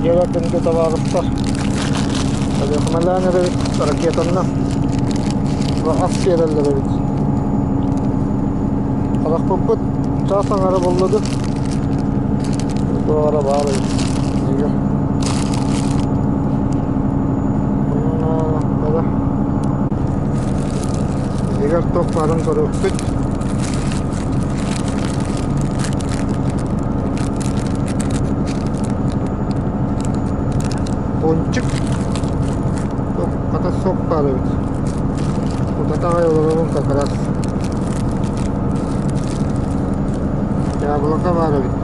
Дьиэбэр күндү табаарыстар, Өлүөхүмэлээн эрэбит ракетаннан ас биэрэллэр эбит. Харахпыппыт чаас аҥара буолла Туох эрэ баар эбит. Иһигэр туох баарын көрүөхпүт. Пончик. Хата сок баар эбит. Утата аҕай олоробун как раз. Яблоко баар эбит.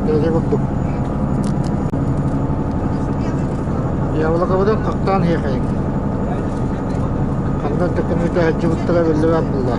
Дьэ курдук. Яблокобытын хахтаан иһиэхэйиҥ. Ханна төкүнүтэ сылдьыбыттара биллибэт буолла.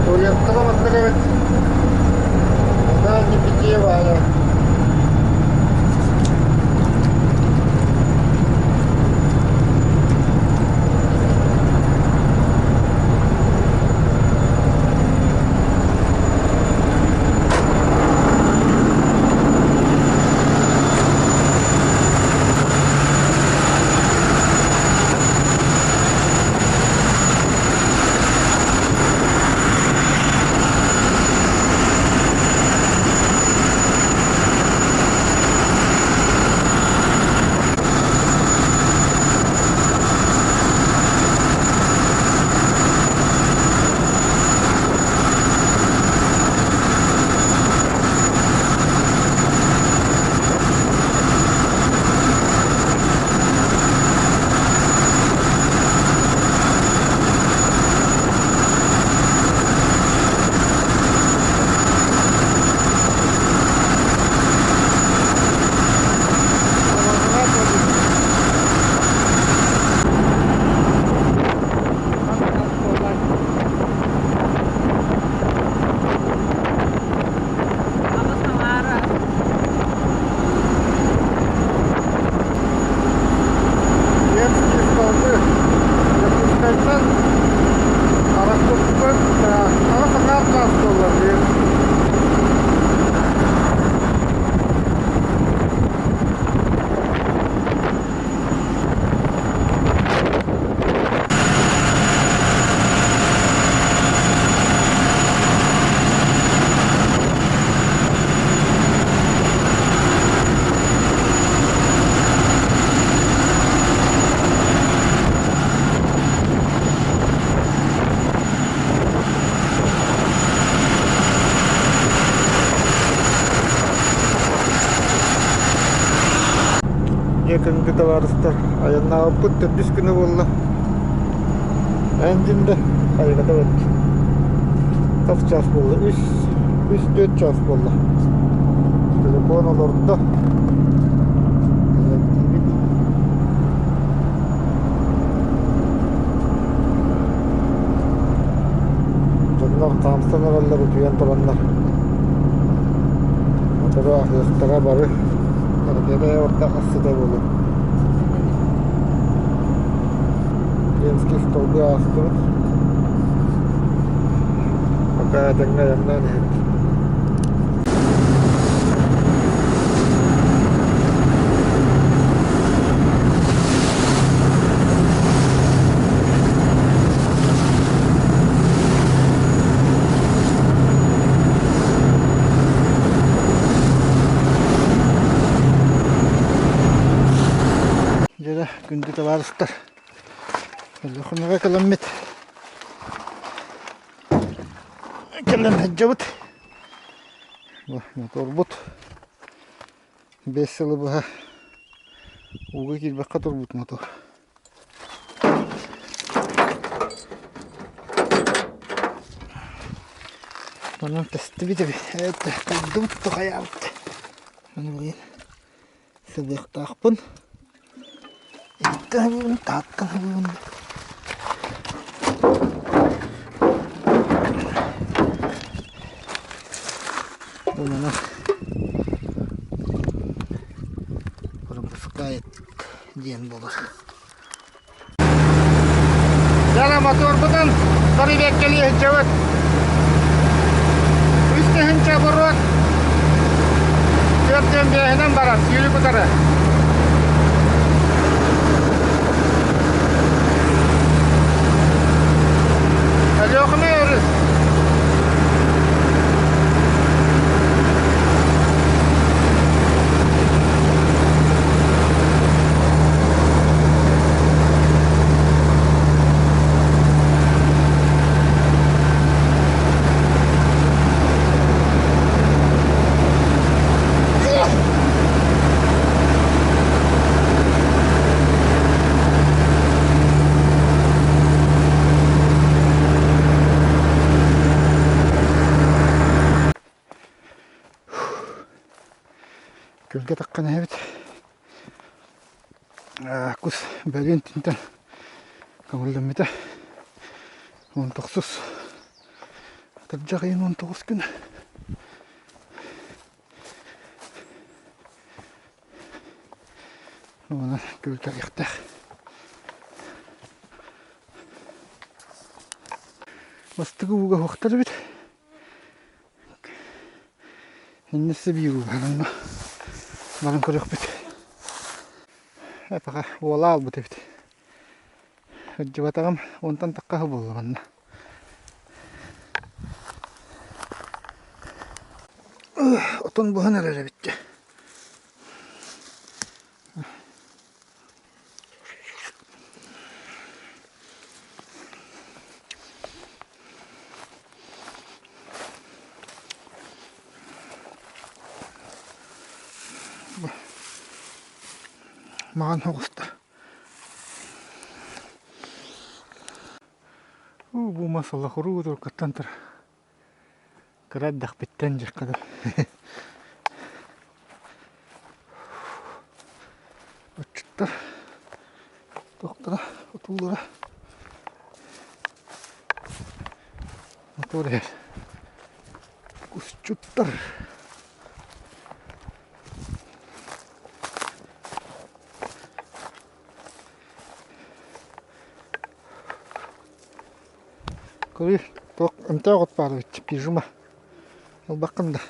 Туалеттара маннык эбит. Да, не питьевая. Детские столбы Дьокуускайтан арахпыппыт аҕыс аҥаар чаас буолла диир. Дьэ күндү табаарыстар, айаннаабыппыт төрдүс күнэ буолла. Эн да айылата бэрт. Хас чаас буолла? Үс, үс түөрт чаас буолла. Телефон олордо. Дьоннор хаамсан эрэллэр утуйан тураннар. Оторо аһыахтара бары. Ракета орто ассыта буолуо. Ленский столбу аастыбыт. Пока этэҥҥэ айаннаан иһэбит. Дьэ, күндү табаарыстар. Өлүөхүмэҕэ кэлэммит кэлэн сылдьабыт. Бу моторбут 5 сылы быһа ууга киирбэххэ турбут мотор. Онон тэстибит эбит. Это курдубут тухайаабыт. Аны билигин сылыахтаахпын. Иһиттэн тааттан ылыыбын. Бу пропускает диэн буолар. Дьэ, моторбутун бэрэбиэркэлии сылдьабыт. Үс тыһыынча оборот 45-инэн барар сүүрүк утары. Өлүөхүмэ өрүс. Күлгэ таххан эһэбит. Кус бөлүүн тинтэн көҥүллэммитэ. 19 атырдьах ыйын 19 күнэ. Онон күл кэлиэхтээх. Бастакы ууга уохтар эбит. Иннессе биир ууга баран көрүөхпүт. Эпэҕэ уола аалбыт эбит. Сылдьыбатаҕым уонтан таххаһы буолла манна. Отон буһан эрэр эбит дьэ. Маҕан оҕуста. Уу бу мас олохуруу туркаттан тур. Кыра эрдэхпиттэн дьиэххэ дылы. Отчуттар туохтара отуулара мотор иһэр. Кусчуттар. Көрү, туох эмтээх от баар эбит, пижма. Ылбаккын да.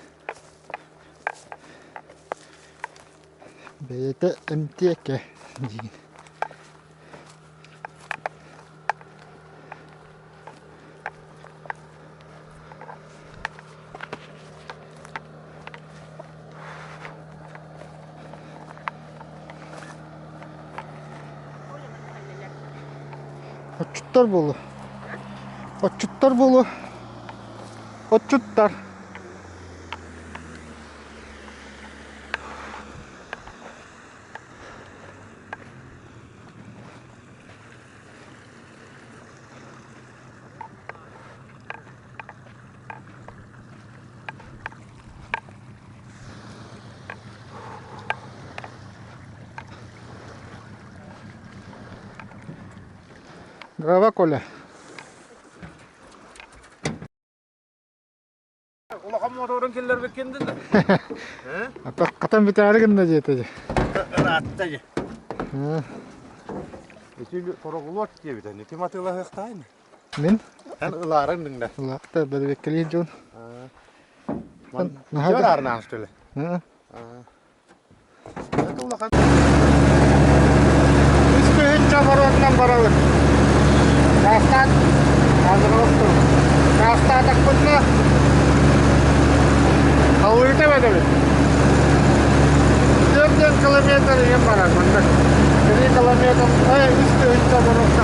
Бэйэтэ эмтиэкэ диигин. Отчуттар буолуо. Отчуттар буолуо. Отчуттар. Дрова, Коля. Улахан моторун киллэрбиккин да. Хатан бүтээри гынна диэтэ. Ыраатта дьэ. Ити торогулуот диэбитэ. Ким атыылаһыахтаайын? Мин? Эн ылаарыҥ дыңда. Ылаатта бэрэбиэккэлиир дьон. Наһаа арнаан что ли? Улахан. Үс тыһыынча боруотунан барабыт. Таастаат азырҕастым. Таастаатахпытына халыыта эбэтэбит. 4 километр иһин барар маннык. 3 километр, 3 тыһыынча боруокка.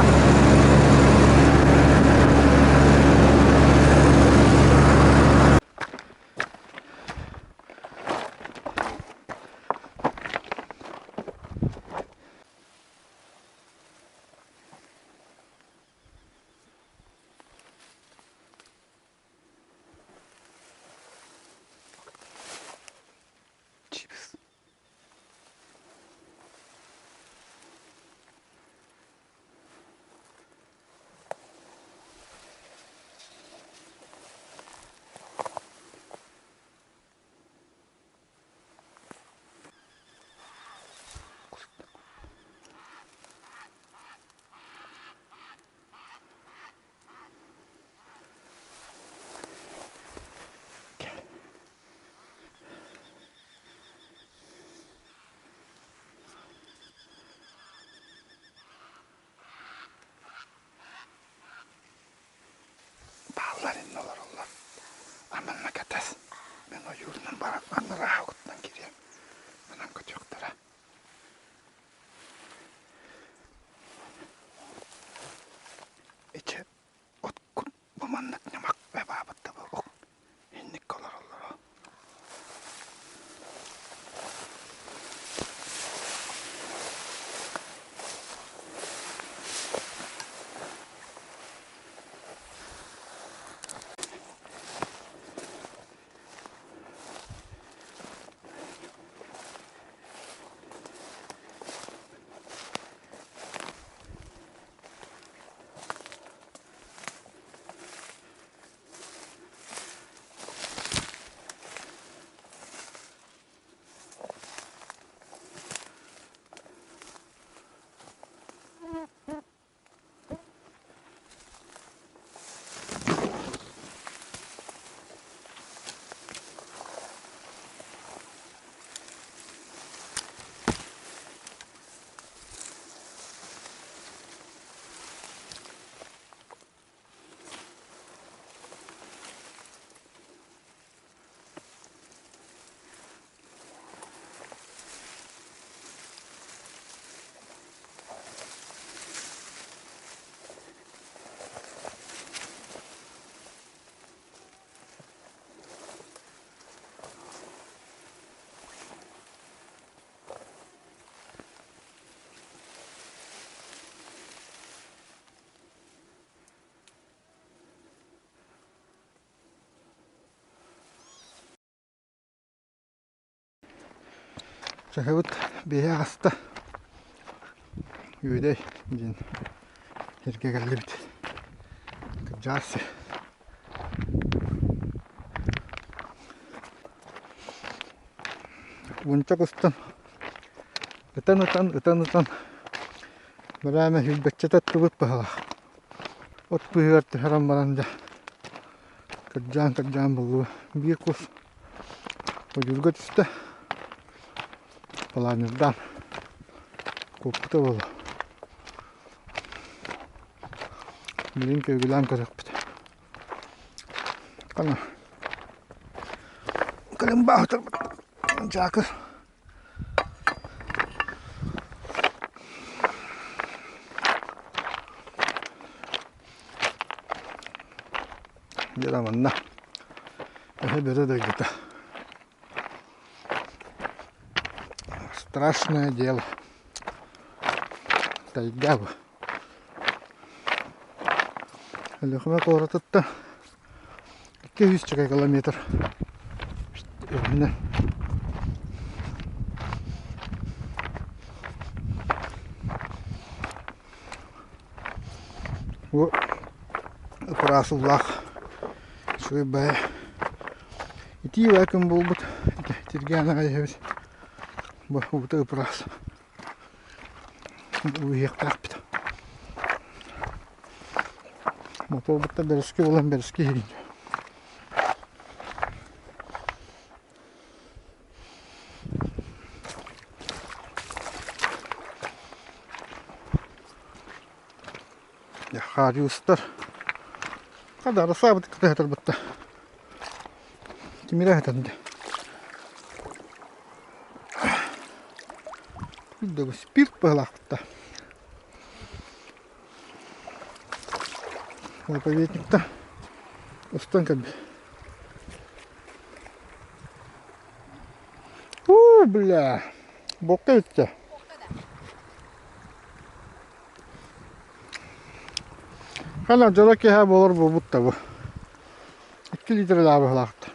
Чаһыбыт биэһэ аҕыста Үөдэй диэн сиргэ кэллибит. Кырдьаҕас сир. Уонча кустан ытан-ытан, ытан-ытан бэрээмэ сүүрбэччэ таттыбыт быһалаах. От быыһыгар түһэрэн баран дьэ кырдьаан-кырдьаан буллубут. Биир кус Ойуурга түстэ, планердаан куоппута буолуо. Билигин күөгүлээн көрүөхпүт. Хана кэлин баахтарбыт дьаакыр. Дьэ манна эһэ бөрө дойдута. Страшное дело. Тайга бу. Өлүөхүмэ куоратыттан 200 километр үрдүнэн. Бу ыпыраасыллаах үчүгэй баайа итии баайа күн буолбут тиргээн аҕай иһэбит бу уута ыпыраас иһиэхтээхпит мотуорбуттан бэрэски буолан бэрэски иһигин Хариустар хадара саабыт кытыһатарбытта тимирэ хатанды спирт быһалаахпытта Заповедникта устан кэлбит. Уу, бля, бокка бүттэ. Хана дьоро киэһэ буолар буолбут да бу. 2 литрэлээх быһалаахта.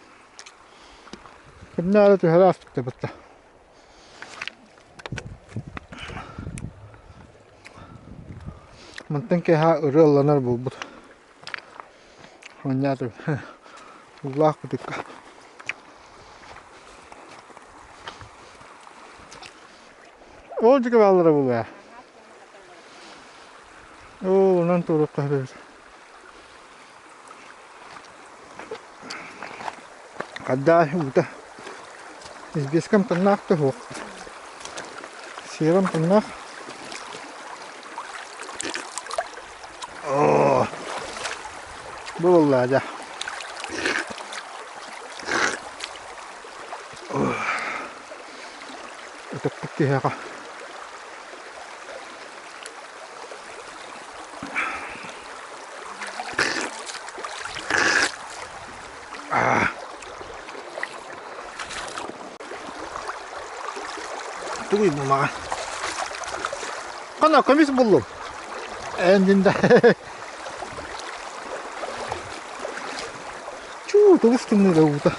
Кимнээри түһэрэ ааспытта бытта. Мантан киэһэ ырыа ылланар буолбут. Оонньоотум уулаах бытыкка. Ол дьиҥэ бааллара буолуо ээ. Оо, онон туоруохха сөп эбит. Хаддаай уута Избиэскэ амтаннаах да суох. Сиэбэ амтаннаах. Оо, бу буолла дьэ. Ытыкпыт киһиэхэ. Тугуй бу маҕан? Хана көмүс буллум. Эндинде. Чуу, тугус тымныыда уута.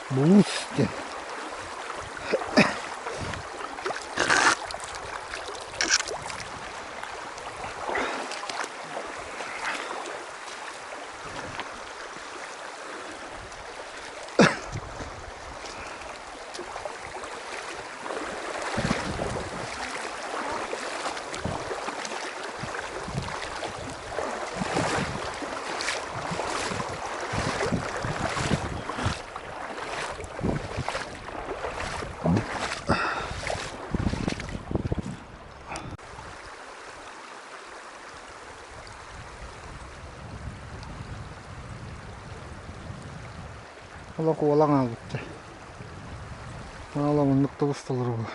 Булуус диэн. Олох уолан хаалбыттар. Аала оннук тубусталар буолар.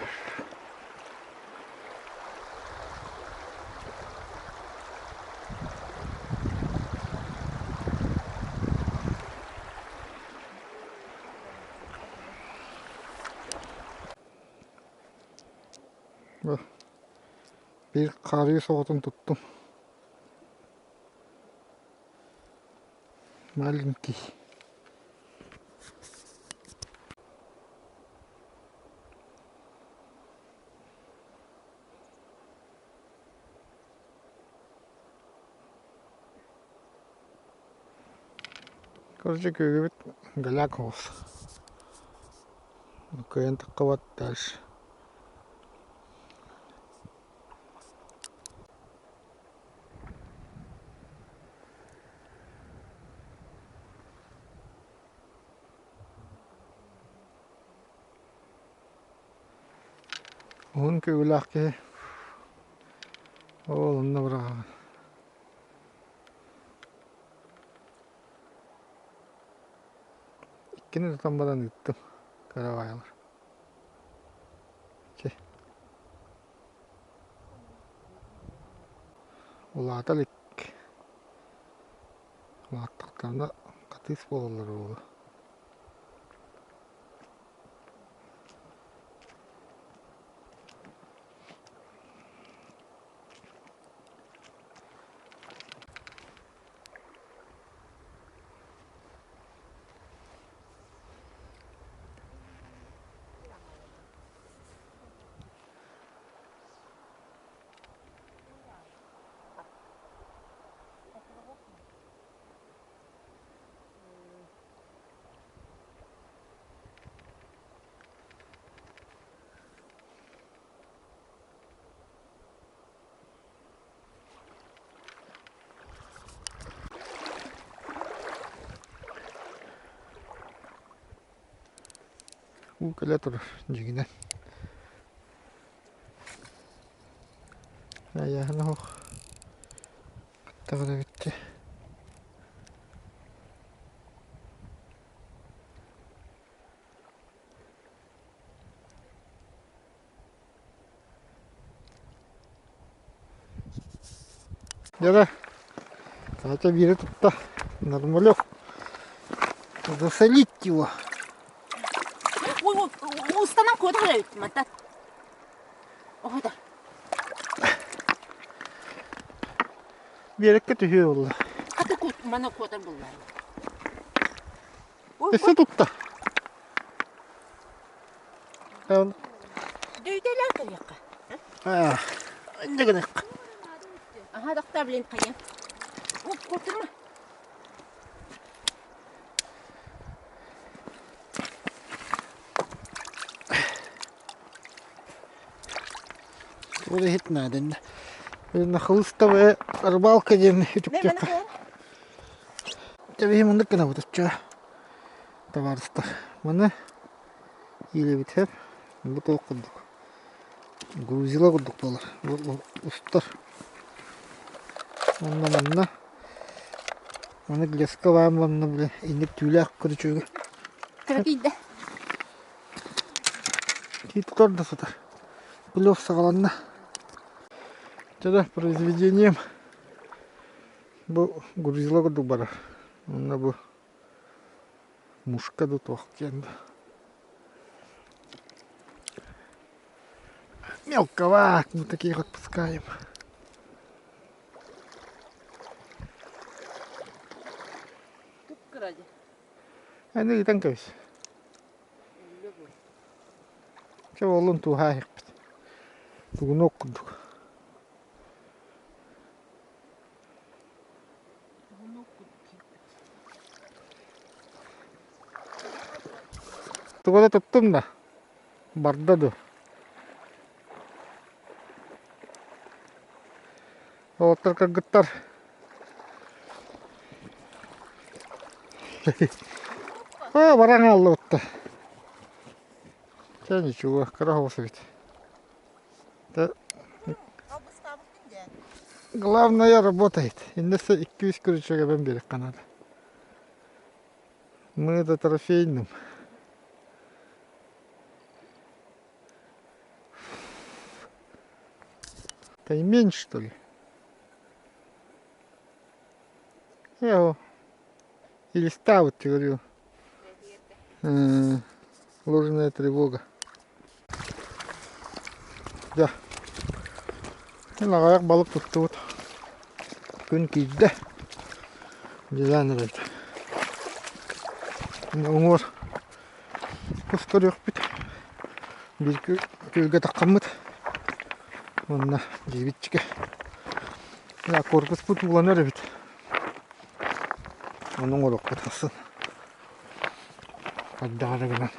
Биир хаарыйы соҕотун туттум. Маленький. Короче, күөгүбүт голяк оҕус. Кыайан таххыбат дальше. Уһун күөгүлээх киһи ол онно быраҕаҕын. Иккини тутан баран ыыттым каравайлар. Чэ. Улаата илик. Улааттахтарына хатыыс буолаллар буолуо. Уу кэлэ турар дьиҥинэн. Айаһын оһох аттаҕына бүттэ. Дьэ, Катя биири тутта. Нормалек. Засолить его. Ой, ой, устанан куотар эбит мантан. Оһотор. Биэрэккэ түһүө буолла. Хата кут мана куотар булла. Өссө тутта. Дөйдөлөр кэлиэххэ. Инде гынык. Аха доктор блин хайа. Кутурма. Ол иһит наадынна. Нахлыстовая рыбалка диэн үтүктүөххэ. Тэбиһи мындык гынабыт оччо. Табаарыстар. Маны иилэбит сөп. Бу туох курдук. Грузила курдук буолар. Бу устар. Онно манна. Маны леска баан манна бile инник түүлээх көрүчүгү. Кыракыйда. Кит да сытар. Плюс саҕаланна. Чэ произведением бу грузила курдук барар. Онно бу мушка да туох диэн да. Мелковат, мы таких отпускаем. Аны ыытан кэбис. Чэ буоллун тууһаайыкпыт. Тугунуок курдук. Тугу да туттум да барда дуу. Уолаттар кыргыттар Оо, баран хааллыбытта. Чэ, ничего, кыра оҕус эбит. Главное работает. Иннесе 200 күрүчүгэ бен биэриэххэ наада. Мы это трофейным. Таймень, что ли? Я его или ставут, говорю. Ложная тревога. Дьэ, мин аҕыйах балык туттубут. Күн киирдэ. Дизайн эбит. Уҥуор кус көрүөхпүт. Биир күөлгэ таххаммыт. Уонна дьиэбитчикэ. Корпуспут ууланар эбит. Ону оҥоруохпут ахсын. Хайдах эрэ гынан.